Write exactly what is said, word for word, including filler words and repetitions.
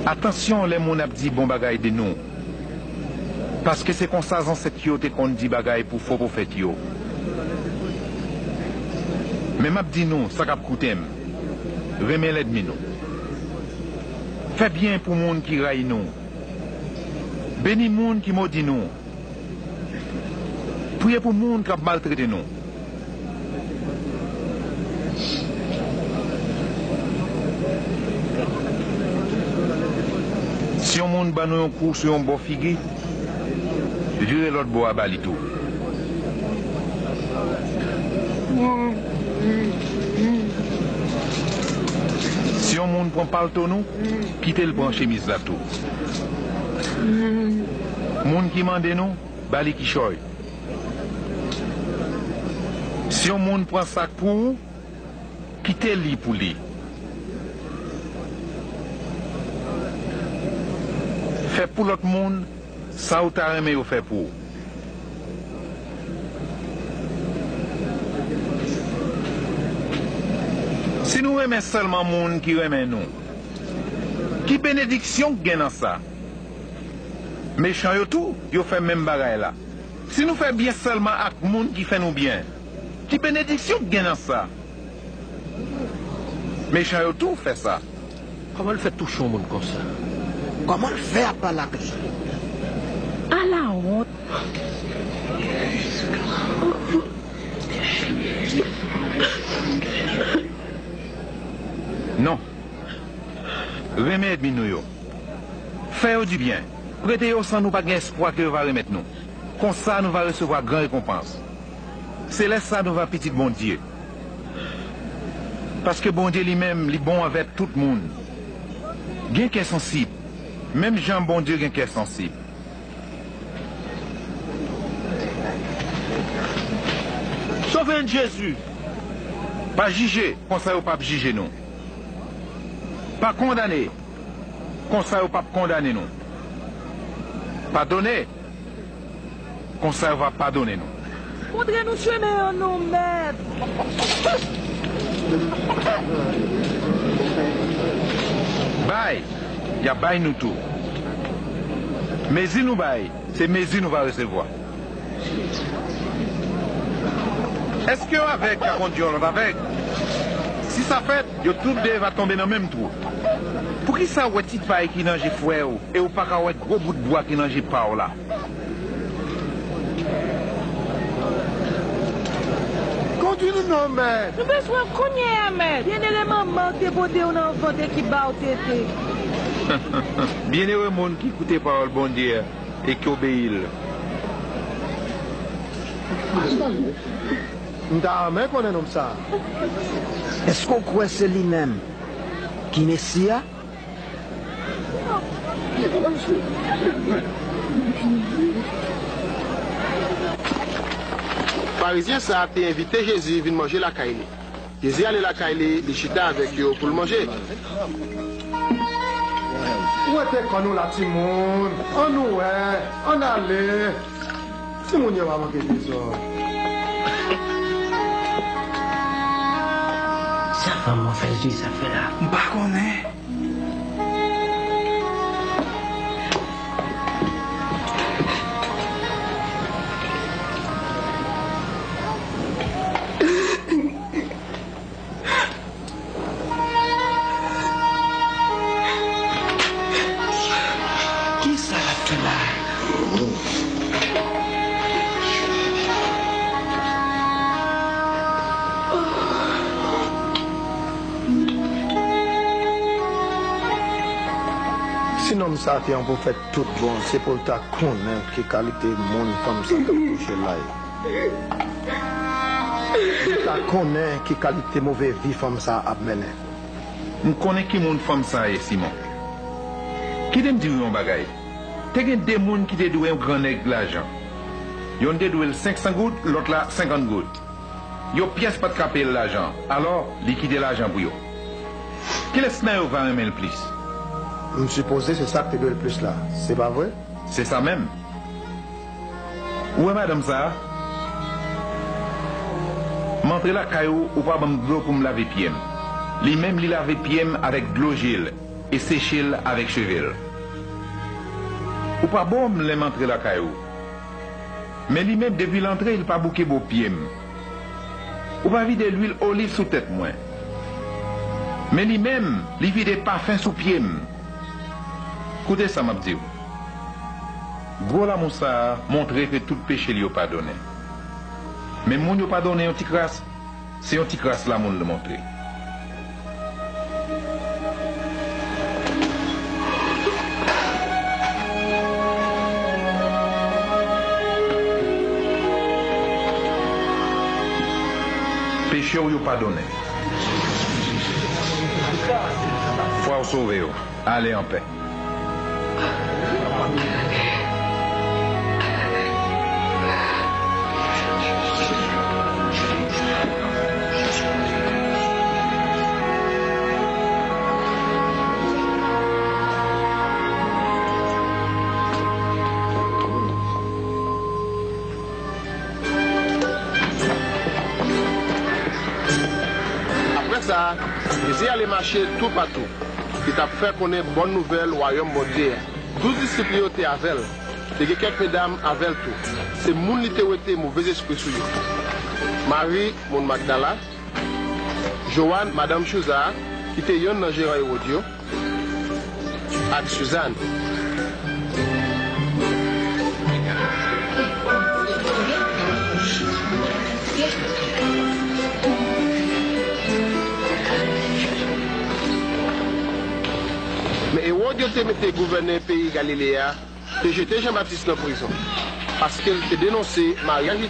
Atansyon lè moun ap di bon bagay de nou, paske se konsa zansèt yo te konn di bagay pou fo pwofèt yo. Men m ap di nou sa k ap koute m, renmen lènmi nou. Fè byen pou moun ki rayi nou. Beni moun ki modi nou. Priye pou moun k ap maltrete nou. Si yon moun ban nou yon kou sou yon bò figi, vire lòt bò a ba li tou. Si yon moun pran palto nou, kite l pran chemiz la tou. Moun ki mande nou, ba li kichòy. Si yon moun pran sak pou ou, kite li pou li. Fè pou lòt moun sa ou ta renmen yo fè pou ou. Si nou renmen sèlman moun ki renmen nou, ki benediksyon k gen nan sa? Mechan yo tou, yo fè menm bagay la. Si nou fè byen sèlman ak moun ki fè nou byen, ki benediksyon k gen nan sa? Mechan yo tou fè sa. Kòman l fè touche yon moun konsa? Kòman l fè ap pale ak li? Alawont! Non. Renmen ènmi nou yo. Fè yo dibyen. Prete yo san nou pa gen espwa ke yo va remèt nou. Konsa nou va resevwa gran rekonpans. Se lè sa nou va pitit Bondye. Paske Bondye li menm, li bon anvè tout moun. Gen kè sansib, menm jan Bondye gen kè sansib. Sove n Jezi! Pa jije, konsa yo p ap jije nou. Pa kondane, konsa yo p ap kondane nou. Padone, konsa yo va padone nou. Montre nou chemen an non, Mèt. Bay, y a bay nou tou. Mezi nou bay, se mezi nou va resevwa. Èske yon avèg ka kondui yon lòt avèg? Si sa fèt, yo tout de va tonbe nan menm twou. Poukisa w wè ti pay ki nan je frè w e w pa ka wè gwo bout bwa ki nan je pa w la? Kondui nou non, Mèt. Nou bezwen w kounye a, Mèt. Byennere manman w te pote w nan vant e ki ba w tete. Byennere moun ki koute pawòl Bondye a e ki obeyi l. M ta renmen konnen nonm sa a. Èske w kwè se li menm ki Mesi a? Farizyen sa a te envite Jezi vin manje lakay li. Jezi ale lakay li, li chita avèk yo pou l manje. Wete kò nou la, timoun. Ann wè, ann ale. Timoun yo pa manke trezò. Sa fanm an fè Jezi ap fè la? M pa konnen. Kisa l ap fè la? Si nonm sa a te yon pwofèt tout bon, se pou l ta konnen ki kalite moun fanm sa t ap kouche la ye. Li ta konnen ki kalite move vi fanm sa a ap mennen. M konnen ki moun fanm sa a ye, Simon. Kite m di w yon bagay. Te gen de moun ki te dwe yon grannèg lajan. Yonn te dwe l senk san goud, lòt la senkant goud. Yon pyès pa t ka peye l lajan, alò, li kite lajan pou yo. Kilès nan yo va renmen l plis? M sipoze se sa k te dwe l plis la, se pa vre? Se sa menm. Ou wè madanm sa a? M antre lakay ou, ou pa ban m dlo pou m lave pye m. Li menm, li lave pye m avèk dlo je l. e seche l avèk cheve l. Ou pa bo m lè m antre lakay ou. Men li menm, depi l antre, li pa bouke bo pye m. Ou pa vide lwil oliv sou tèt mwen. Men li menm, li vide pafen sou pye m. Koute sa m ap di w. Gwo lanmou sa a montre ke tout peche l yo padonnen. Men moun yo padonnen yon ti kras, se yon ti kras lanmou l montre. Peche w yo padonnen. Fwa w sove w. Ale anpè. Apre sa, Jezi ale mache toupatou. Li t ap fè konnen bòn nouvèl Wayòm Bondye a. Douz disip li yo te avè l. Te gen kèk medam avè l tou. Se moun li te wete movèzespri sou yo. Mari, moun Magdala, Jowann, madanm Chouza a, ki te yonn nan jeran Ewòd yo, ak Sizàn. Men Ewòd yo te mete gouvènè peyi Galile a, te jete Jan Batis nan prizon, paske l te denonse maryaj li